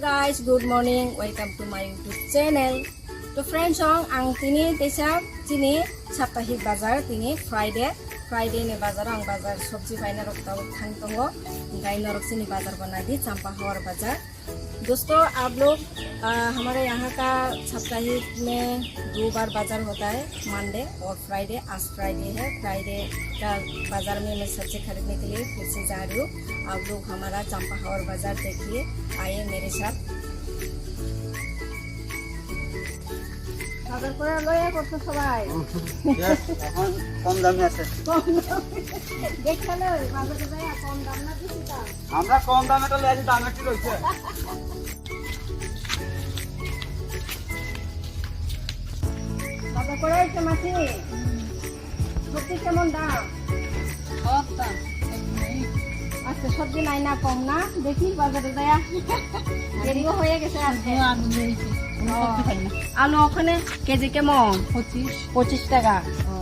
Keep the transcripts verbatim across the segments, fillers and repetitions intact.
Guys, good morning. Welcome to my YouTube channel. To friends, ang, ang tini teisa chini saptahik bazar, tini Friday. Friday ni bazar ang bazar sobji paina rok tau thang tongo. Gai norok chini bazar bo nadi, Champa Hawar bazar. दोस्तों, आप लोग, आ, हमारे यहाँ का साप्ताहिक में दो बार बाजार होता है, मंडे और फ्राइडे। आज फ्राइडे है, फ्राइडे का बाजार में मैं सब्जी खरीदने के लिए फिर से जा रही हूँ। आप लोग हमारा चंपा हावर बाजार देखिए, आइए मेरे साथ। বাজার করে লইয়া করছো সবাই? Yes, এখন কম দামে আছে। কম দামে। দেখে লই, বাজারে যাইয়া কম দাম না বেশি দাম? আমরা কম দামে তো লেয়ারি দাম একটু রয়েছে। বাজার করে আইছে মাসি। সবজি কেমন দাম? সব দাম। আজকে সবজি নাই না, কম না? দেখি বাজারে যাইয়া। দেরিও হয়ে গেছে আজকে। শুধু আলু নিয়েছি। কোনো ও। সবজি খাই না। আলু ওখানে কেজি কেমন? পঁচিশ। পঁচিশ টাকা। ও।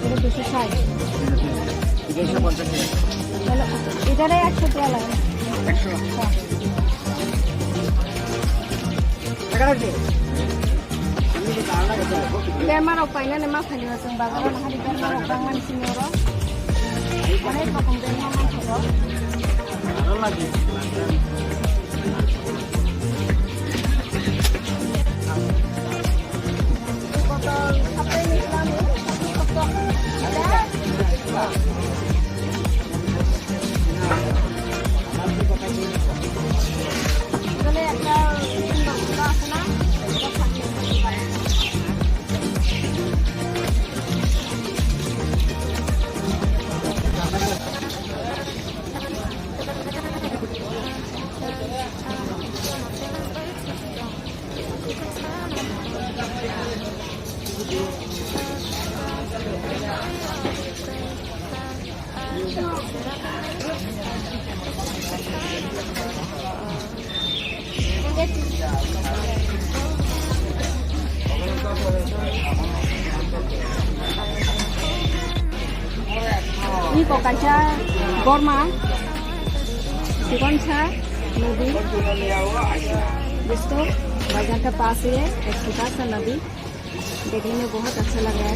এটা দুশো ষাট। এটা একশো পঞ্চাশ টাকা। তাহলে এটারে একশো টাকা লাগে। একশো। হ্যাঁ। Berma rok painani ma phailio chwng bazaro nahari berma rok bangmani simi oro. Onek rokom berma manthogo. Ni ko kaisa gorma, chikonsa nodi, bisto, bagan ka pass ye, ek chota sa nodi. देखने में बहुत अच्छा लग रहा है।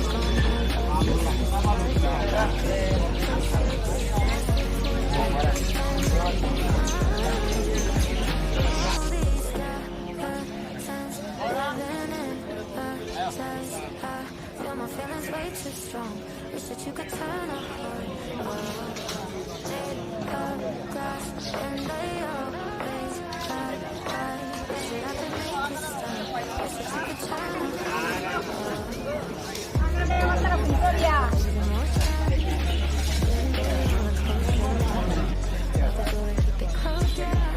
Feel my feelings way too strong. Wish that you could turn a heart. Made of glass and they always fly by. Wish that I could make it stop. Wish that you could turn a heart. Keep it close, yeah.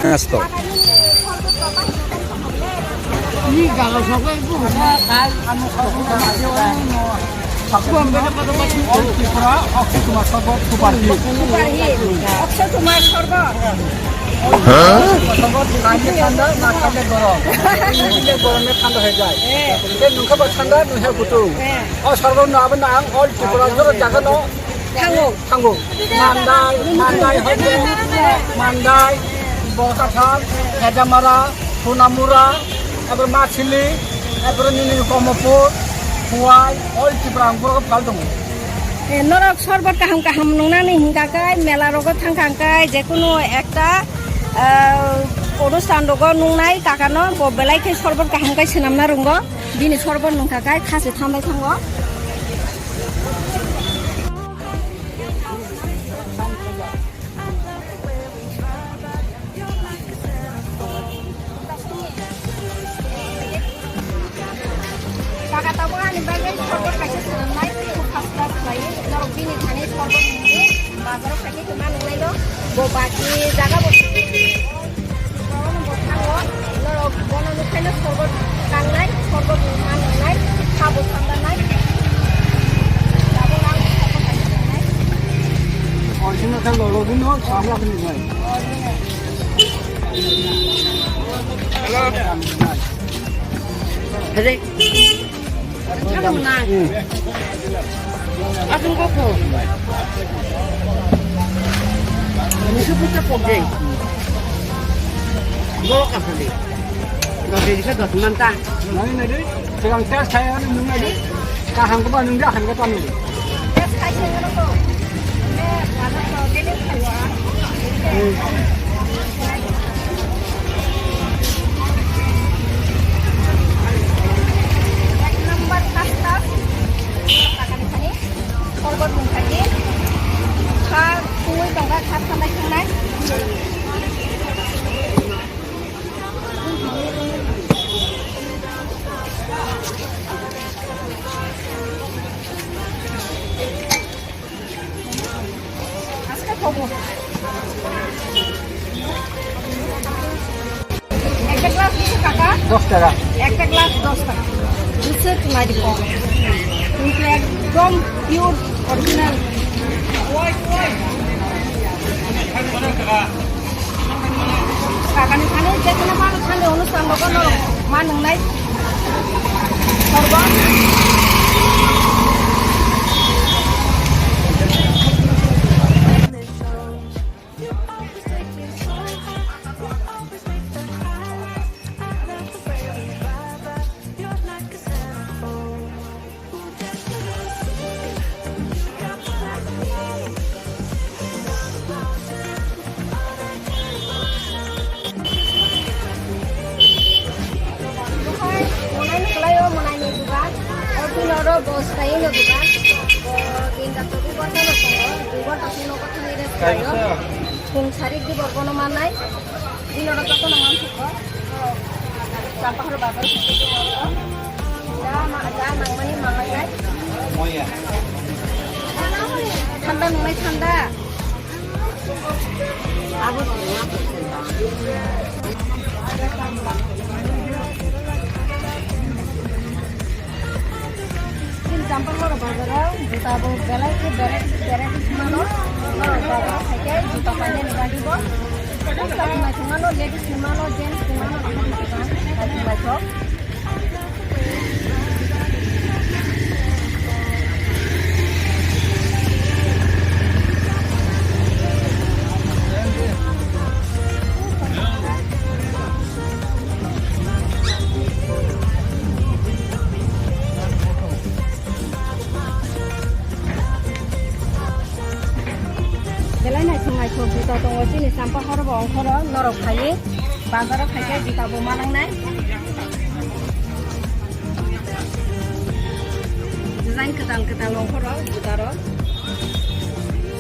Esto. Tripura, Akshay Kumar Sarkar. Huh? Sarkar, kami thanda, na thanda gorom. Ini gorom thanda hai jai. Eh. Ini nungkha ba thanda, nungkha kutu. Eh. Oh, Sarkar na abang na ang all Tripura jor jaga no. Thango. Thango. Mandai, Mandai hoite, Mandai, Bokathal, Hejamara, Sonamura, epore Machili, epore nini Komopur, Huai, all Tripura ang borok phal tongo. Eh, norok sorbot kaham kaham nungnani hingka kai, mela rogo thangkha kai, jekunu ekta, eh, onusthan rogo nungnai kakano, bo belai khe sorbot kaham kai swnamna rwngo, bini sorbot nungkha kai, khasi thambai thango. Kaka tabuk ani bagwi sorbot kaisa swnamnai, khub first class khlaiwi. Norok bini thani sorbot nungwi bazaro phaikhe tongma nunglaino. Bo baki jaga bo. Bono bo thango, norok bono nukhaino sorbot kangnai, sorbot nungma nungnai, sabo sandanai. Tabuk ang sorbot kaisa nungnai. Original khe lolo dino, sabla khe nungnai. Hello. Hello. Asung kok ko. Musuh putar kok deh. Golok apa deh? Gak bisa gak mantap. Nai nai deh. Sekarang tes saya nung nai deh. Kahang ko ba nung dah han ko tanu. Tes kai saya nung ko. Ek number pasta. Sorbot nungkha di. Kha tungwi tongkha, kha thambai thangnai. Aska kobo. Ekta glass bish taka? Dos taka. Ekta glass dos taka. Duswk nari kok. Ekdom pure original. Kagani thani jekhane mano thani onustan logo norok ma nwngnai. Sorbo. Monai ni kwlai o, monai ni dugan. O tino oro bos kai no dugan. O tinta tobi borta no tongo. Dui borta sing nogo thangwi rest khlaio. Khum sari di borbo no manai. Bini oro joto no mansugo. Champahor bazar. Ja ma-, ja nangmani manlainai. Thanda nungnai thanda. Abo. Chini Champahor bazaro juta bo belai khe variety, variety sumano. Norok bazaro phaikhe juta painani bagwi bo. Naithok mano, ladies ni mano, gents ni mano, naithok. Belai naithok naithok juta tongo chini Champahor bo ongkhoro norok phaiwi bazaro phaikhe juta bo manangnai. Design kwtal kwtal ongkhoro juta rok.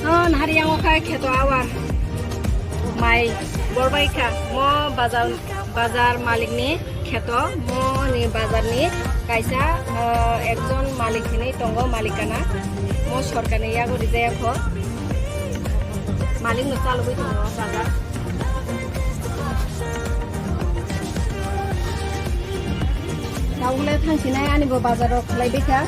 O nahari yango kha kheto awar mai borbai kha mo bazar. Bazar malikni kheto, mo ni bazarni kaisa, ah, ekjon malik hinwi tongo, malikana. Mo sorkarni yago rijaya kho. Malikno chalogwi tongo bazar. Tawle thangsinai ani bo bazaro khlaibai kha.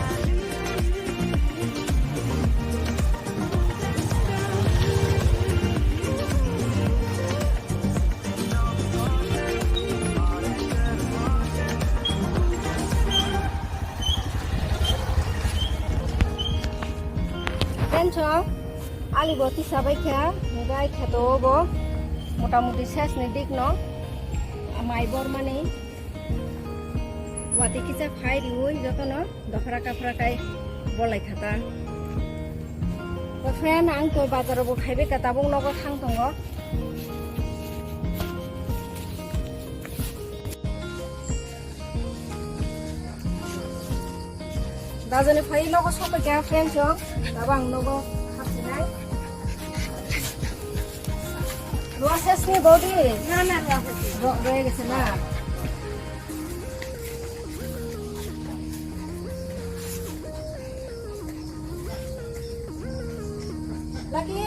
Tenso, ali bo tisa bai kha, hwnkhe ai kheto bo mota moti ses ni dik no, mai bor mani, watwi kisa phai riwi jotono. Dophra kaphra kai bolai kha ta. O friend, ang to bazar bo khaibai ka, tabuk nogo thang tongo. Bazar ni phai nogo sopai kha friend song, tabuk ang nogo hapsinai. Rua ses ni body? Na, na, rua ses ni. Ro-, roi gese na? Lucky.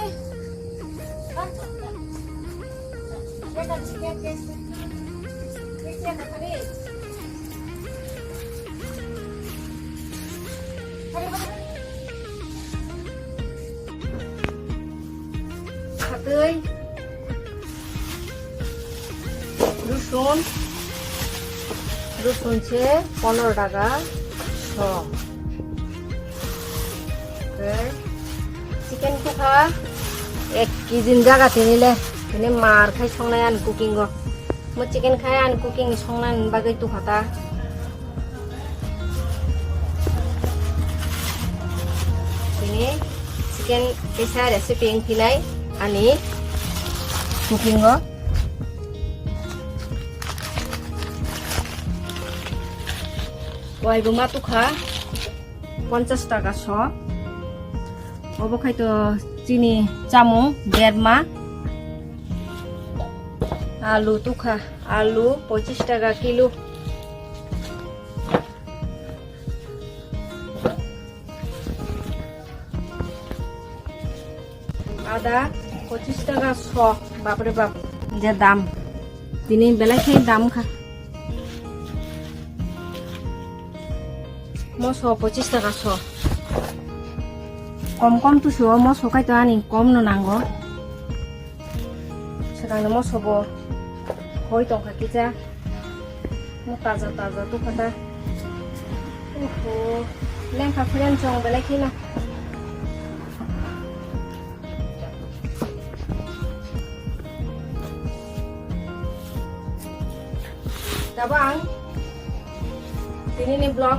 Ah. Khatwi. Rosun, rosun se ponero taka so. Oke. Chicken tukha ek kg ni jaga tini le, tini mar khai songnai ani cooking o. Mo chicken khai ani cooking songnani bagwi tukha ta. Tini chicken kaisa recipe wngphinai ani cooking o. Waibo ma tukha ponchash taka so. Obo khai to chini chamung berma. Alu tukha, alu pochish taka kilo. Ada pochish taka so, bapre bap, je dam. Tini belai khe dam kha. Moso pochis taka so. Kom kom tusu o moso kai to ani kom no nango. Swkang ni moso bo hoi tongkha kisa. Mo taja taja tukha ta. Oho. Lengkha friend chong belai kheno. Tabo ang tini ni vlog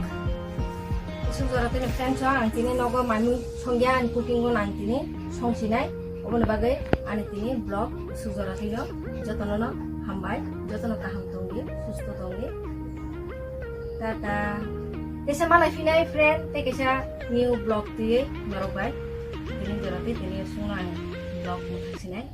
kusuk jora tini friend chong ang tini nogo mami songya ani cooking o nang tini songsinai oboni bagwi ani tini vlog kusuk jora tino jotono no hambai jotono kaham tongdi susto tongdi tata tesa malai phinai friend tei kaisa new vlog twi norok bai tini jora tei tini sungno ang vlog sinai.